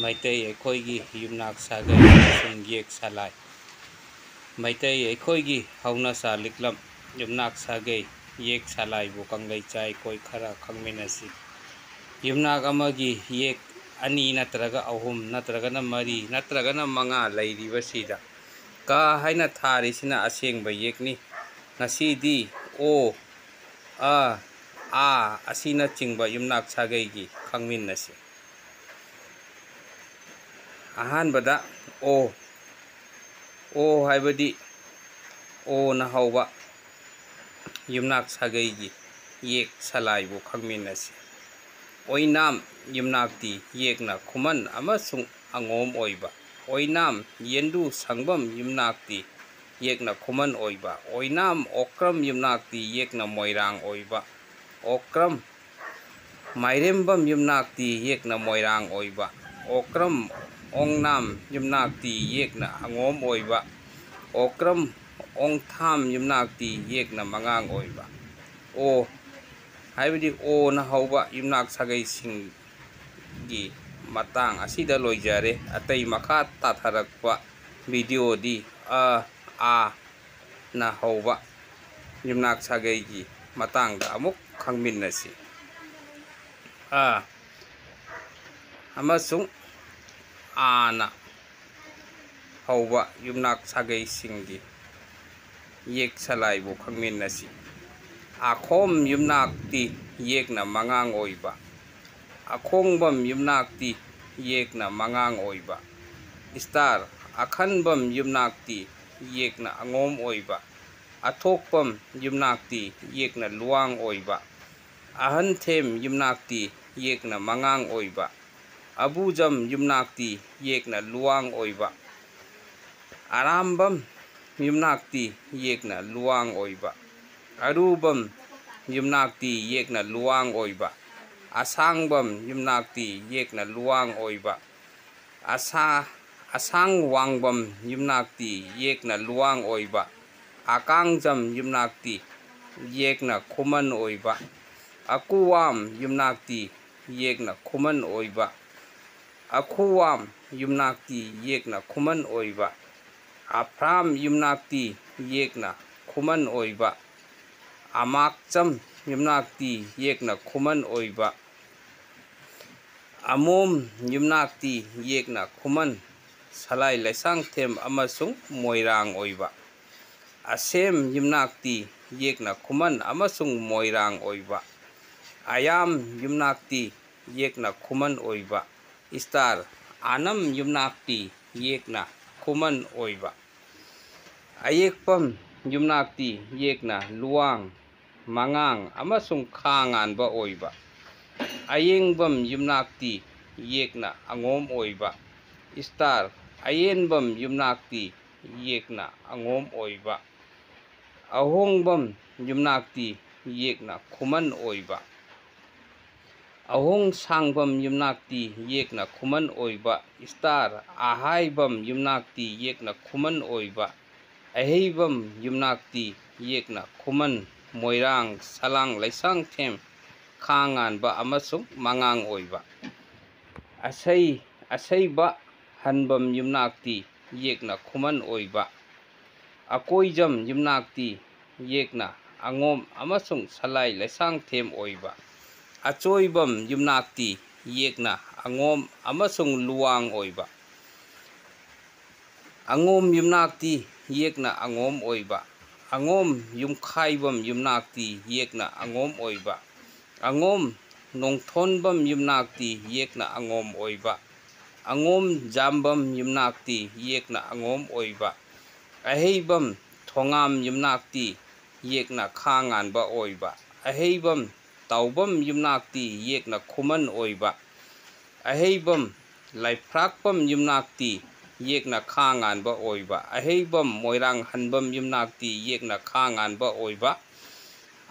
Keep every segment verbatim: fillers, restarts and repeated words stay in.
ꯃꯩꯇꯩ ꯑꯩꯈꯣꯏꯒꯤ ꯌꯨꯝꯅꯥꯛ ꯁꯥꯒꯩ ꯑꯃꯁꯨꯡ ꯌꯦꯛ ꯁꯂꯥꯏ꯫ ꯃꯩꯇꯩ ꯑꯩꯈꯣꯏꯒꯤ ꯍꯧꯅꯁꯥ ꯂꯤꯛꯂꯝ ꯌꯨꯝꯅꯥꯛ ꯁꯥꯒꯩ ꯌꯦꯛ ꯁꯂꯥꯏꯕꯨ ꯀꯪꯂꯩ ꯆꯥꯏꯈꯣꯏ ꯈꯔ ꯈꯪꯃꯤꯟꯅꯁꯤ꯫ ꯌꯨꯝꯅꯥꯛ ꯑꯃꯒꯤ ꯌꯦꯛ ꯑꯅꯤ ꯅꯠꯇ꯭ꯔꯒ ꯑꯍꯨꯝ ꯅꯠꯇ꯭ꯔꯒꯅ ꯃꯔꯤ ꯅꯠꯇ꯭ꯔꯒꯅ ꯃꯉꯥ ꯂꯩꯔꯤꯕꯁꯤꯗ ꯀ ꯍꯥꯏꯅ ꯊꯥꯔꯤꯁꯤꯅ ꯑꯁꯦꯡꯕ ꯌꯦꯛꯅꯤ꯫ ꯉꯁꯤꯗꯤ ꯑꯣ, ꯑ, ꯑꯥ ꯑꯁꯤꯅꯆꯤꯡꯕ ꯌꯨꯝꯅꯥꯛ ꯁꯥꯒꯩꯒꯤ ꯈꯪꯃꯤꯟꯅꯁꯤ꯫ ꯑꯍꯥꯟꯕꯗ ꯑꯣ, ꯑꯣ ꯍꯥꯏꯕꯗꯤ ꯑꯣꯅ ꯍꯧꯕ ꯌꯨꯝꯅꯥꯛ ꯁꯥꯒꯩꯒꯤ ꯌꯦꯛ ꯁꯂꯥꯏꯕꯨ ꯈꯪꯃꯤꯟꯅꯁꯤ꯫ ꯑꯣꯏꯅꯥꯝ ꯌꯨꯝꯅꯥꯛꯇꯤ ꯌꯦꯛꯅ ꯈꯨꯃꯟ ꯑꯃꯁꯨꯡ ꯑꯉꯣꯝ ꯑꯣꯏꯕ꯫ ꯑꯣꯏꯅꯥꯝ ꯌꯦꯟꯗꯨ ꯁꯪꯕꯝ ꯌꯨꯝꯅꯥꯛꯇꯤ ꯌꯦꯛꯅ ꯈꯨꯃꯟ ꯑꯣꯏꯕ꯫ ꯑꯣꯏꯅꯥꯝ ꯑꯣꯀ꯭ꯔꯝ ꯌꯨꯝꯅꯥꯛꯇꯤ ꯌꯦꯛꯅ ꯃꯣꯏꯔꯥꯡ ꯑꯣꯏꯕ꯫ ꯑꯣꯀ꯭ꯔꯝ ꯃꯥꯏꯔꯦꯝꯕꯝ ꯌꯨꯝꯅꯥꯛꯇꯤ ꯌꯦꯛꯅ ꯃꯣꯏꯔꯥꯡ ꯑꯣꯏꯕ꯫ ꯑꯣꯀ꯭ꯔꯝ ꯑꯣꯡꯅꯥꯝ ꯌꯨꯝꯅꯥꯛꯇꯤ ꯌꯦꯛꯅ ꯑꯉꯣꯝ ꯑꯣꯏꯕ꯫ ꯑꯣꯀ꯭ꯔꯝ ꯑꯣꯡꯊꯥꯝ ꯌꯨꯝꯅꯥꯛꯇꯤ ꯌꯦꯛꯅ ꯃꯉꯥꯡ ꯑꯣꯏꯕ꯫ ꯑꯣ ꯍꯥꯏꯕꯗꯤ ꯑꯣꯅ ꯍꯧꯕ ꯌꯨꯝꯅꯥꯛ ꯁꯥꯒꯩꯁꯤꯡꯒꯤ ꯃꯇꯥꯡ ꯑꯁꯤꯗ ꯂꯣꯏꯖꯔꯦ꯫ ꯑꯇꯩ ꯃꯈꯥ ꯇꯥꯊꯔꯛꯄ ꯚꯤꯗꯤꯑꯣꯗꯤ ꯑ, ꯑꯥ ꯅ ꯍꯧꯕ ꯌꯨꯝꯅꯥꯛ ꯁꯥꯒꯩꯒꯤ ꯃꯇꯥꯡꯗ ꯑꯃꯨꯛ ꯈꯪꯃꯤꯟꯅꯁꯤ꯫ ꯑ ꯑꯃꯁꯨꯡ ꯑꯥꯅ ꯍꯧꯕ ꯌꯨꯝꯅꯥꯛ ꯁꯥꯒꯩꯁꯤꯡꯒꯤ ꯌꯦꯛ ꯁꯂꯥꯏꯕꯨ ꯈꯪꯃꯤꯟꯅꯁꯤ꯫ ꯑꯥꯈꯣꯝ ꯌꯨꯝꯅꯥꯛꯇꯤ ꯌꯦꯛꯅ ꯃꯉꯥꯡ ꯑꯣꯏꯕ꯫ ꯑꯈꯣꯡꯕꯝ ꯌꯨꯝꯅꯥꯛꯇꯤ ꯌꯦꯛꯅ ꯃꯉꯥꯡ ꯑꯣꯏꯕ꯫ ꯏꯁꯇꯥꯔ ꯑꯈꯟꯕꯝ ꯌꯨꯝꯅꯥꯛꯇꯤ ꯌꯦꯛꯅ ꯑꯉꯣꯝ ꯑꯣꯏꯕ꯫ ꯑꯊꯣꯛꯄꯝ ꯌꯨꯝꯅꯥꯛꯇꯤ ꯌꯦꯛꯅ ꯂꯨꯋꯥꯡ ꯑꯣꯏꯕ꯫ ꯑꯍꯟꯊꯦꯝ ꯌꯨꯝꯅꯥꯛꯇꯤ ꯌꯦꯛꯅ ꯃꯉꯥꯡ ꯑꯣꯏꯕ꯫ ꯑꯕꯨꯖꯝ ꯌꯨꯝꯅꯥꯛꯇꯤ ꯌꯦꯛꯅ ꯂꯨꯋꯥꯡ ꯑꯣꯏꯕ꯫ ꯑꯔꯥꯝꯕꯝ ꯌꯨꯝꯅꯥꯛꯇꯤ ꯌꯦꯛꯅ ꯂꯨꯋꯥꯡ ꯑꯣꯏꯕ꯫ ꯑꯔꯨꯕꯝ ꯌꯨꯝꯅꯥꯛꯇꯤ ꯌꯦꯛꯅ ꯂꯨꯋꯥꯡ ꯑꯣꯏꯕ꯫ ꯑꯁꯥꯡꯕꯝ ꯌꯨꯝꯅꯥꯛꯇꯤ ꯌꯦꯛꯅ ꯂꯨꯋꯥꯡ ꯑꯣꯏꯕ꯫ ꯑꯁꯥ-, ꯑꯁꯥꯡ ꯋꯥꯡꯕꯝ ꯌꯨꯝꯅꯥꯛꯇꯤ ꯌꯦꯛꯅ ꯂꯨꯋꯥꯡ ꯑꯣꯏꯕ꯫ ꯑꯀꯥꯡꯖꯝ ꯌꯨꯝꯅꯥꯛꯇꯤ ꯌꯦꯛꯅ ꯈꯨꯃꯟ ꯑꯣꯏꯕ꯫ ꯑꯀꯨꯋꯥꯝ ꯌꯨꯝꯅꯥꯛꯇꯤ ꯌꯦꯛꯅ ꯈꯨꯃꯟ ꯑꯣꯏꯕ꯫ ꯑꯈꯨꯋꯥꯝ ꯌꯨꯝꯅꯥꯛꯇꯤ ꯌꯦꯛꯅ ꯈꯨꯃꯟ ꯑꯣꯏꯕ꯫ ꯑꯐ꯭ꯔꯥꯝ ꯌꯨꯝꯅꯥꯛꯇꯤ ꯌꯦꯛꯅ ꯈꯨꯃꯟ ꯑꯣꯏꯕ꯫ ꯑꯃꯥꯛꯆꯝ ꯌꯨꯝꯅꯥꯛꯇꯤ ꯌꯦꯛꯅ ꯈꯨꯃꯟ ꯑꯣꯏꯕ꯫ ꯑꯃꯣꯝ ꯌꯨꯝꯅꯥꯛꯇꯤ ꯌꯦꯛꯅ ꯈꯨꯃꯟ ꯁꯂꯥꯏ ꯂꯩꯁꯥꯡꯊꯦꯝ ꯑꯃꯁꯨꯡ ꯃꯣꯏꯔꯥꯡ ꯑꯣꯏꯕ꯫ ꯑꯁꯦꯝ ꯌꯨꯝꯅꯥꯛꯇꯤ ꯌꯦꯛꯅ ꯈꯨꯃꯟ ꯑꯃꯁꯨꯡ ꯃꯣꯏꯔꯥꯡ ꯑꯣꯏꯕ꯫ ꯑꯌꯥꯝ ꯌꯨꯝꯅꯥꯛꯇꯤ ꯌꯦꯛꯅ ꯈꯨꯃꯟ ꯑꯣꯏꯕ꯫ ꯏꯁꯇꯥꯔ ꯑꯥꯅꯝ ꯌꯨꯝꯅꯥꯛꯇꯤ ꯌꯦꯛꯅ ꯈꯨꯃꯟ ꯑꯣꯏꯕ꯫ ꯑꯌꯦꯛꯄꯝ ꯌꯨꯝꯅꯥꯛꯇꯤ ꯌꯦꯛꯅ ꯂꯨꯋꯥꯡ, ꯃꯉꯥꯡ ꯑꯃꯁꯨꯡ ꯈꯥ ꯉꯥꯟꯕ ꯑꯣꯏꯕ꯫ ꯑꯌꯦꯡꯕꯝ ꯌꯨꯝꯅꯥꯛꯇꯤ ꯌꯦꯛꯅ ꯑꯉꯣꯝ ꯑꯣꯏꯕ꯫ ꯏꯁꯇꯥꯔ ꯑꯌꯦꯟꯕꯝ ꯌꯨꯝꯅꯥꯛꯇꯤ ꯌꯦꯛꯅ ꯑꯉꯣꯝ ꯑꯣꯏꯕ꯫ ꯑꯍꯣꯡꯕꯝ ꯌꯨꯝꯅꯥꯛꯇꯤ ꯌꯦꯛꯅ ꯈꯨꯃꯟ ꯑꯣꯏꯕ꯫ ꯑꯍꯣꯡ ꯁꯥꯡꯕꯝ ꯌꯨꯝꯅꯥꯛꯇꯤ ꯌꯦꯛꯅ ꯈꯨꯃꯟ ꯑꯣꯏꯕ꯫ ꯏꯁꯇꯥꯔ ꯑꯍꯥꯏꯕꯝ ꯌꯨꯝꯅꯥꯛꯇꯤ ꯌꯦꯛꯅ ꯈꯨꯃꯟ ꯑꯣꯏꯕ꯫ ꯑꯍꯩꯕꯝ ꯌꯨꯝꯅꯥꯛꯇꯤ ꯌꯦꯛꯅ ꯈꯨꯃꯟ ꯃꯣꯏꯔꯥꯡ ꯁꯂꯥꯡ ꯂꯩꯁꯥꯡꯊꯦꯝ ꯈꯥ ꯉꯥꯟꯕ ꯑꯃꯁꯨꯡ ꯃꯉꯥꯡ ꯑꯣꯏꯕ꯫ ꯑꯁꯩ ꯑꯁꯩꯕ ꯍꯟꯕꯝ ꯌꯨꯝꯅꯥꯛꯇꯤ ꯌꯦꯛꯅ ꯈꯨꯃꯟ ꯑꯣꯏꯕ꯫ ꯑꯀꯣꯏꯖꯝ ꯌꯨꯝꯅꯥꯛꯇꯤ ꯌꯦꯛꯅ ꯑꯉꯣꯝ ꯑꯃꯁꯨꯡ ꯁꯂꯥꯏ ꯂꯩꯁꯥꯡꯊꯦꯝ ꯑꯣꯏꯕ꯫ ꯑꯆꯣꯏꯕꯝ ꯌꯨꯝꯅꯥꯛꯇꯤ ꯌꯦꯛꯅ ꯑꯉꯣꯝ ꯑꯃꯁꯨꯡ ꯂꯨꯋꯥꯡ ꯑꯣꯏꯕ꯫ ꯑꯉꯣꯝ ꯌꯨꯝꯅꯥꯛꯇꯤ ꯌꯦꯛꯅ ꯑꯉꯣꯝ ꯑꯣꯏꯕ꯫ ꯑꯉꯣꯝ ꯌꯨꯝꯈꯥꯏꯕꯝ ꯌꯨꯝꯅꯥꯛꯇꯤ ꯌꯦꯛꯅ ꯑꯉꯣꯝ ꯑꯣꯏꯕ꯫ ꯑꯉꯣꯝ ꯅꯣꯡꯊꯣꯟꯕꯝ ꯌꯨꯝꯅꯥꯛꯇꯤ ꯌꯦꯛꯅ ꯑꯉꯣꯝ ꯑꯣꯏꯕ꯫ ꯑꯉꯣꯝ ꯖꯥꯝꯕꯝ ꯌꯨꯝꯅꯥꯛꯇꯤ ꯌꯦꯛꯅ ꯑꯉꯣꯝ ꯑꯣꯏꯕ꯫ ꯑꯍꯩꯕꯝ ꯊꯣꯉꯥꯝ ꯌꯨꯝꯅꯥꯛꯇꯤ ꯌꯦꯛꯅ ꯈꯥ ꯉꯥꯟꯕ ꯑꯣꯏꯕ꯫ ꯑꯍꯩꯕꯝ ꯇꯥꯎꯕꯝ ꯌꯨꯝꯅꯥꯛꯇꯤ ꯌꯦꯛꯅ ꯈꯨꯃꯟ ꯑꯣꯏꯕ꯫ ꯑꯍꯩꯕꯝ ꯂꯥꯏꯐ꯭ꯔꯥꯛꯄꯝ ꯌꯨꯝꯅꯥꯛꯇꯤ ꯌꯦꯛꯅ ꯈꯥ ꯉꯥꯟꯕ ꯑꯣꯏꯕ꯫ ꯑꯍꯩꯕꯝ ꯃꯣꯏꯔꯥꯡ ꯍꯟꯕꯝ ꯌꯨꯝꯅꯥꯛꯇꯤ ꯌꯦꯛꯅ ꯈꯥ ꯉꯥꯟꯕ ꯑꯣꯏꯕ꯫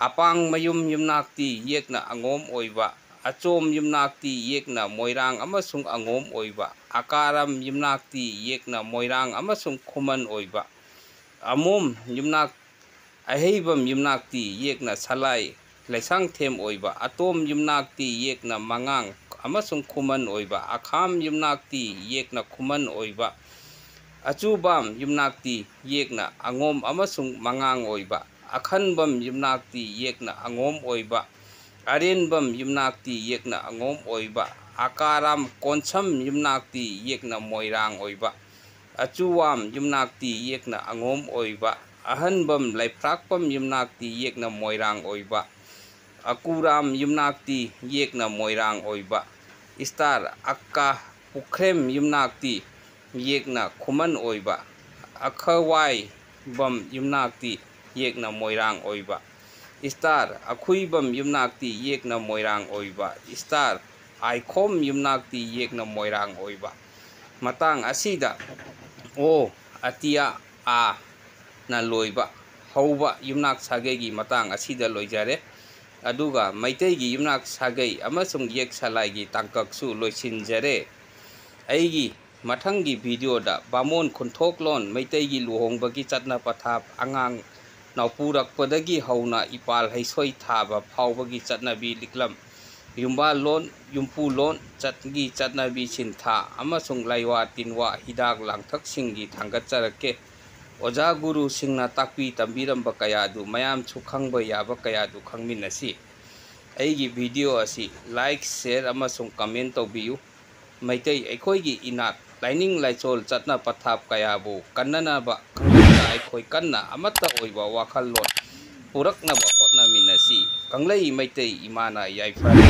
ꯑꯄꯥꯡꯃꯌꯨꯝ ꯌꯨꯝꯅꯥꯛꯇꯤ ꯌꯦꯛꯅ ꯑꯉꯣꯝ ꯑꯣꯏꯕ꯫ ꯑꯆꯣꯝ ꯌꯨꯝꯅꯥꯛꯇꯤ ꯌꯦꯛꯅ ꯃꯣꯏꯔꯥꯡ ꯑꯃꯁꯨꯡ ꯑꯉꯣꯝ ꯑꯣꯏꯕ꯫ ꯑꯀꯥꯔꯝ ꯌꯨꯝꯅꯥꯛꯇꯤ ꯌꯦꯛꯅ ꯃꯣꯏꯔꯥꯡ ꯑꯃꯁꯨꯡ ꯈꯨꯃꯟ ꯑꯣꯏꯕ꯫ ꯑꯃꯣꯝ ꯌꯨꯝꯅꯥꯛ ꯑꯍꯩꯕꯝ ꯌꯨꯝꯅꯥꯛꯇꯤ ꯌꯦꯛꯅ ꯁꯂꯥꯏ ꯂꯩꯁꯥꯡꯊꯦꯝ ꯑꯣꯏꯕ꯫ ꯑꯇꯣꯝ ꯌꯨꯝꯅꯥꯛꯇꯤ ꯌꯦꯛꯅ ꯃꯉꯥꯡ ꯑꯃꯁꯨꯡ ꯈꯨꯃꯟ ꯑꯣꯏꯕ꯫ ꯑꯈꯥꯝ ꯌꯨꯝꯅꯥꯛꯇꯤ ꯌꯦꯛꯅ ꯈꯨꯃꯟ ꯑꯣꯏꯕ꯫ ꯑꯆꯨꯕꯥꯝ ꯌꯨꯝꯅꯥꯛꯇꯤ ꯌꯦꯛꯅ ꯑꯉꯣꯝ ꯑꯃꯁꯨꯡ ꯃꯉꯥꯡ ꯑꯣꯏꯕ꯫ ꯑꯈꯟꯕꯝ ꯌꯨꯝꯅꯥꯛꯇꯤ ꯌꯦꯛꯅ ꯑꯉꯣꯝ ꯑꯣꯏꯕ꯫ ꯑꯔꯦꯟꯕꯝ ꯌꯨꯝꯅꯥꯛꯇꯤ ꯌꯦꯛꯅ ꯑꯉꯣꯝ ꯑꯣꯏꯕ꯫ ꯑꯀꯥꯔꯥꯝ ꯀꯣꯟꯁꯝ ꯌꯨꯝꯅꯥꯛꯇꯤ ꯌꯦꯛꯅ ꯃꯣꯏꯔꯥꯡ ꯑꯣꯏꯕ꯫ ꯑꯆꯨꯋꯥꯝ ꯌꯨꯝꯅꯥꯛꯇꯤ ꯌꯦꯛꯅ ꯑꯉꯣꯝ ꯑꯣꯏꯕ꯫ ꯑꯍꯟꯕꯝ ꯂꯩꯐ꯭ꯔꯥꯛꯄꯝ ꯌꯨꯝꯅꯥꯛꯇꯤ ꯌꯦꯛꯅ ꯃꯣꯏꯔꯥꯡ ꯑꯣꯏꯕ꯫ ꯑꯀꯨꯔꯥꯝ ꯌꯨꯝꯅꯥꯛꯇꯤ ꯌꯦꯛꯅ ꯃꯣꯏꯔꯥꯡ ꯑꯣꯏꯕ꯫ ꯏꯁꯇꯥꯔ ꯑꯛꯀꯥ ꯄꯨꯈ꯭ꯔꯦꯝ ꯌꯨꯝꯅꯥꯛꯇꯤ ꯌꯦꯛꯅ ꯈꯨꯃꯟ ꯑꯣꯏꯕ꯫ ꯑꯈꯋꯥꯏꯕꯝ ꯌꯨꯝꯅꯥꯛꯇꯤ ꯌꯦꯛꯅ ꯃꯣꯏꯔꯥꯡ ꯑꯣꯏꯕ꯫ ꯏꯁꯇꯥꯔ ꯑꯈꯨꯏꯕꯝ ꯌꯨꯝꯅꯥꯛꯇꯤ ꯌꯦꯛꯅ ꯃꯣꯏꯔꯥꯡ ꯑꯣꯏꯕ꯫ ꯏꯁꯇꯥꯔ ꯑꯥꯏꯈꯣꯝ ꯌꯨꯝꯅꯥꯛꯇꯤ ꯌꯦꯛꯅ ꯃꯣꯏꯔꯥꯡ ꯑꯣꯏꯕ꯫ ꯃꯇꯥꯡ ꯑꯁꯤꯗ ꯑꯣ, ꯑꯇꯤꯌꯥ, ꯑꯥ ꯅ ꯂꯣꯏꯕ ꯍꯧꯕ ꯌꯨꯝꯅꯥꯛ ꯁꯥꯒꯩꯒꯤ ꯃꯇꯥꯡ ꯑꯁꯤꯗ ꯂꯣꯏꯖꯔꯦ꯫ ꯑꯗꯨꯒ ꯃꯩꯇꯩꯒꯤ ꯌꯨꯝꯅꯥꯛ ꯁꯥꯒꯩ ꯑꯃꯁꯨꯡ ꯌꯦꯛ ꯁꯂꯥꯏꯒꯤ ꯇꯥꯡꯀꯛꯁꯨ ꯂꯣꯏꯁꯤꯟꯖꯔꯦ꯫ ꯑꯩꯒꯤ ꯃꯊꯪꯒꯤ ꯚꯤꯗꯤꯑꯣꯗ ꯕꯥꯃꯣꯟ ꯈꯨꯟꯊꯣꯛꯂꯣꯟ, ꯃꯩꯇꯩꯒꯤ ꯂꯨꯍꯣꯡꯕꯒꯤ ꯆꯠꯅ ꯄꯊꯥꯞ, ꯑꯉꯥꯡ ꯅꯥꯎꯄꯨꯔꯛꯄꯗꯒꯤ ꯍꯧꯅ ꯏꯄꯥꯜ ꯍꯩꯁꯣꯏ ꯊꯥꯕ ꯐꯥꯎꯕꯒꯤ ꯆꯠꯅꯕꯤ ꯂꯤꯛꯂꯝ, ꯌꯨꯝꯕꯥꯜꯂꯣꯟ, ꯌꯨꯝꯄꯨꯂꯣꯟ ꯆꯠꯒꯤ ꯆꯠꯅꯕꯤ ꯁꯤꯟꯊꯥ ꯑꯃꯁꯨꯡ ꯂꯩꯋꯥ ꯇꯤꯟꯋꯥ, ꯍꯤꯗꯥꯛ ꯂꯥꯡꯊꯛꯁꯤꯡꯒꯤ ꯊꯥꯡꯒꯠꯆꯔꯛꯀꯦ꯫ ꯑꯣꯖꯥ ꯒꯨꯔꯨꯁꯤꯡꯅ ꯇꯥꯛꯄꯤ ꯇꯝꯕꯤꯔꯝꯕ ꯀꯌꯥꯗꯨ ꯃꯌꯥꯝꯁꯨ ꯈꯪꯕ ꯌꯥꯕ ꯀꯌꯥꯗꯨ ꯈꯪꯃꯤꯟꯅꯁꯤ꯫ ꯑꯩꯒꯤ ꯚꯤꯗꯤꯑꯣ ꯑꯁꯤ like, share ꯑꯃꯁꯨꯡ comment ꯇꯧꯕꯤꯌꯨ꯫ ꯃꯩꯇꯩ ꯑꯩꯈꯣꯏꯒꯤ ꯏꯅꯥꯠ, ꯂꯥꯏꯅꯤꯡ ꯂꯥꯏꯁꯣꯜ, ꯆꯠꯅ ꯄꯊꯥꯞ ꯀꯌꯥꯕꯨ ꯀꯟꯅꯅꯕ ꯈꯪꯍꯟꯅ ꯑꯩꯈꯣꯏ ꯀꯟꯅ ꯑꯃꯠꯇ ꯑꯣꯏꯕ ꯋꯥꯈꯜꯂꯣꯟ ꯄꯨꯔꯛꯅꯕ ꯍꯣꯠꯅꯃꯤꯟꯅꯁꯤ꯫ ꯀꯪꯂꯩ ꯃꯩꯇꯩ ꯏꯃꯥꯅ ꯌꯥꯏꯐꯔꯦ꯫